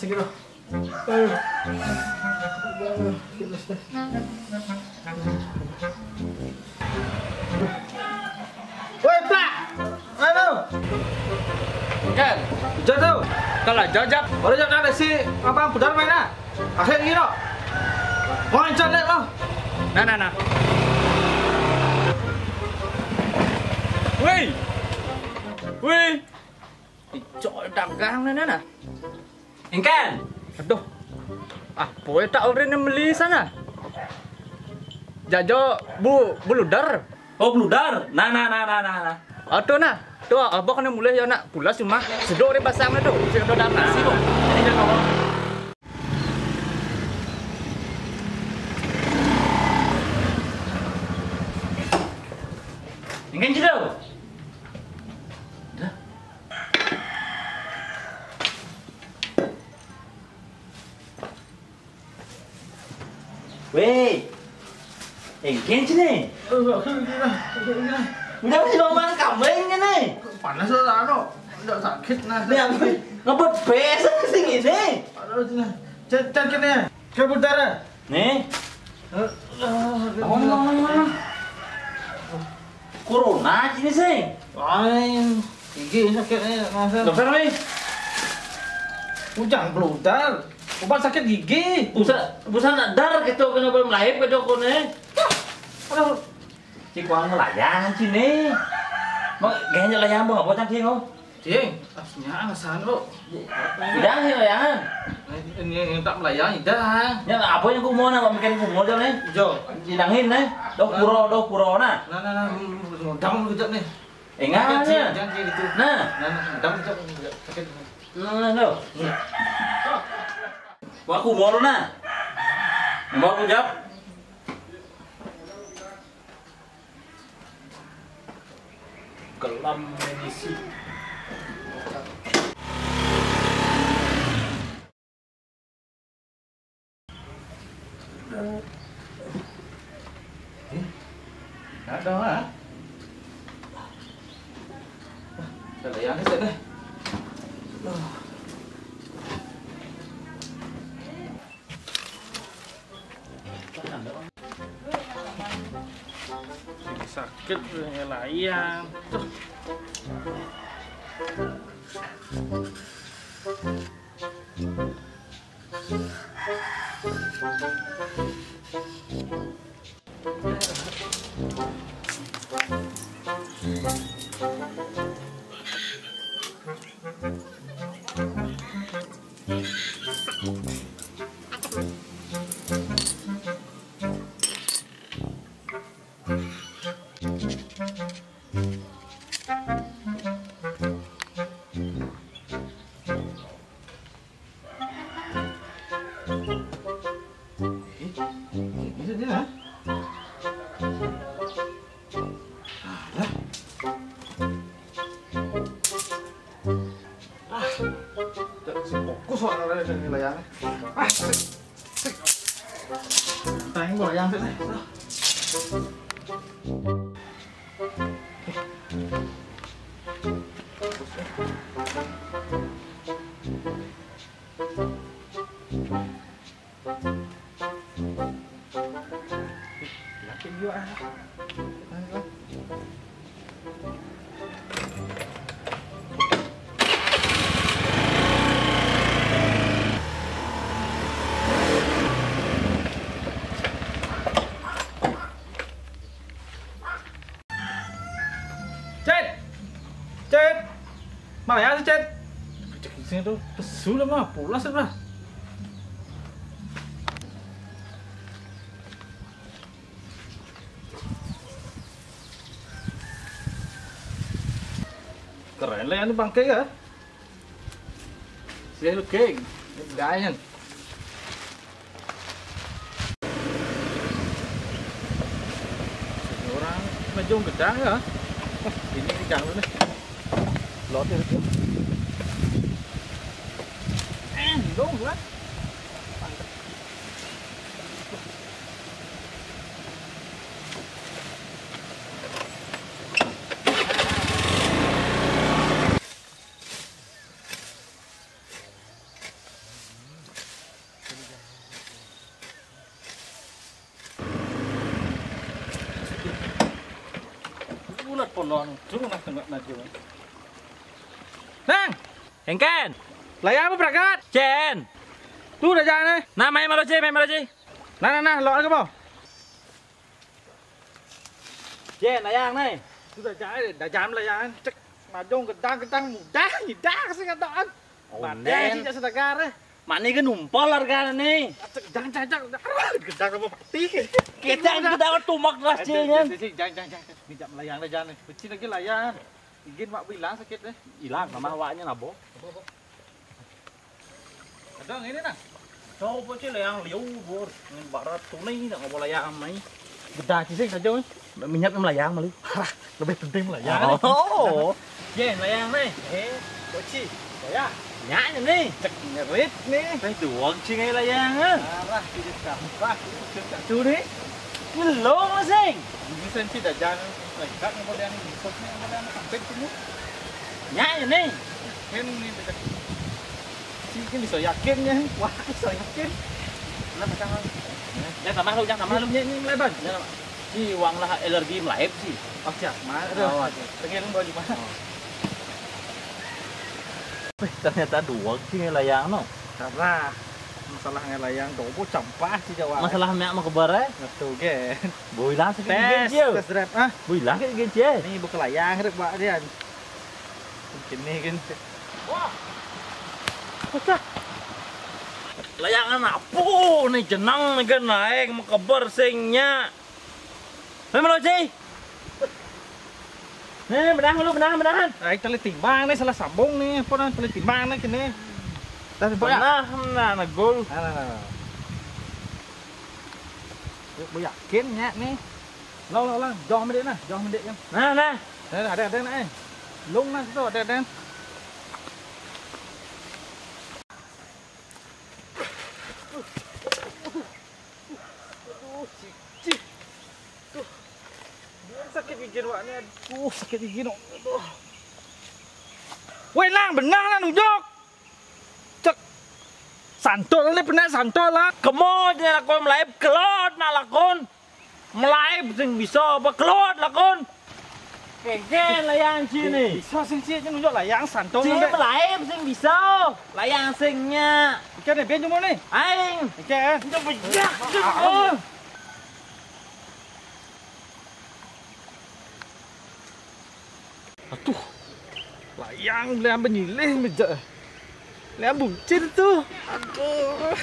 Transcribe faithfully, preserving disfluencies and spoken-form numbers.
Gitu. Aduh. Aduh, gitu, sudah. Woi, Plak. Anu. Kan. Jatuh. Kalau jajak. Baru jatuh ada si apa, budal main, ah. Akhir gini, no. Mau encan deh, oh. Nah, nah, nah. Woi. Woi. Icok dagang nih, nah, nah. Engken. Aduh. Ah, boy tak orang yang beli sana. Jajo bu, buluder. Oh, buluder. Nah, nah, nah, nah, nah, nah. Aduh, nah. Tuh, abah kena mulai ya, nak. Pulas cuma sedok deh pasang tuh. Saya udah datang sih, tuh. Ini dia, kawan. Engken, Ciro. Dah. Weh. Engken sini. Udah masih mau makan kambing ini. Panas lah, anu. Ndak sakit, nah. Ini apa? Ngebut besan sing ini. Aduh, sini. Cek, cek ini. Cek putaran. Nih. Eh, eh, Awan, awan, awan. Corona sini sih. Lain. Gigi sakit nih, masa. Dokter, weh. Ujang beludar. Obat sakit gigi. Busa, busa nak dar gitu, kena belum lahir ke dokter nih. Aduh. Cik, uang melayang sini. Mau gaya layang, bang, apa tadi, kau? Ding, aslinya alasan lo. Idang sih layangan. Ini yang tak melayang, idang. Ya, apa yang ku mau, nak bikin ku mau dah nih. Jo. Idangin nih. Doh puro, doh puro, nah. Nah, nah, nah, hmm, hmm, hmm, dam lu kejap nih. Ingat, jangan kayak, ya, jangan kayak gitu. Nah. Nah, nah, dam kejap, kejap, sakit. Nah, nah, nah. Wah, ku mau, nah. Mau ku jap. Kelam medisi. Eh, ada, ah. Ada yang ni, ada. Lagi sakit, lagi layang. Tuh. Eh, bisa dia, ha? Alah. Ah, tak fokus orang lain yang layangnya. Ah, sik, sik. Tayang gua layang sini. Yakin juga, ah. Cet! Cet! Mana ya si Cet? Cek sini tuh, pesu lah mah, pulas lah. Keren lah ini bangke ya. Sih lu, King. Ini gayeng. Orang ngejung gedang ya. Wah, ini gedang lu nih. Lot itu. Eh, dong, gua. Polon, durung nah tengok naju. Nang, Hengken. Layang apa berangkat? Cen. Tuh udah jalan nih. Nah, main malu, Ci, main malu, Ci. Nah, nah, nah, lo apa mau? Cen, layang nih. Sudah jalan, udah jalan layang. Cek, majong gedang-gedang mudah, ngidah sih kataan. Oh, Mati nen. Sih, jak sedagar, eh. Mak ni ke numpal harganya ni. Cek, jangan, jangan, jangan. Aduh, gedang sama mati. Kita yang gedang tumak rasanya. Aduh, jangan, jangan, jangan. Ni jak melayang dah, jangan. Kecil lagi layang. Igin mak bilang sakit deh. Hilang sama awaknya nabo. Ada ini nah. Coba cil yang liu bor. Ngin barat tunai nak ngobrol layang mai. Beda cil sih saja weh. Minyak melayang malu. Lebih penting melayang. Oh. Ye, melayang ni. Eh, koci. Ya. Nyak ni. Cek ngerit ni. Teh duang cing ai layang ah. Arah kita tambah. Kita tu ni. Ngelong lah sing. Ini sensi dah jangan. Lengkap ni model ni. Besok ni model ni. Sampai sini. Nyak ni. Ini ni dekat. Si ini bisa yakin ya. Wah, bisa yakin. Nah, pasang. Ya, tambah lu, jangan tambah lu. Ini, ini melebar. Ya, tambah. Si wang lah alergi melaib sih. Oh, siap. Mana? Oh, ada. Pengen lu baju mana? Oh. Wih, ternyata duang sih layang no. Salah. Masalah ngelayang dobo campah sih Jawa. Masalah mek mau kebar eh. Betul kan. Boy lah sakit tes, gigi. Tes drive ah. Boy lah sakit gigi. Ni bukan layang rek buat dia. Mungkin ni kan. Wah. Pecah. Layangan apa ni jenang ni kan naik mau kebar singnya. Memang lo sih. Nih, benang lu, benang, benangan. Ai tali timbang ni salah sambung ni, apa nang tali timbang ni kini. Dah timbang ya? Nah, nah, nah, gol. Nah, nah, nah. Yuk, gua yakin nya ni. Lo, lo, lo, jauh mendek nah, jauh mendek ya. Nah, nah. Nah, ada, ada nah eh. Lung nah situ ada, ada. Aduh, cici. Tuh. Sakit gigi wak ni. Aduh, sakit gigi no. Aduh. Weh, nang benang nang nunjuk. Cek. Santol ni pernah santol lah. Kemo je lakon melaib kelot nak lakon. Melaib sing bisa apa kelot lakon. Kegen layang sini. Bisa sing sih nunjuk layang santol. Sing melaib sing bisa. Layang singnya. Ikan ni ben cuma ni. Aing. Ikan. Itu bejak. Oh. Aduh. Layang beli ambil nyilih meja. Beli ambil buncir tu. Aduh.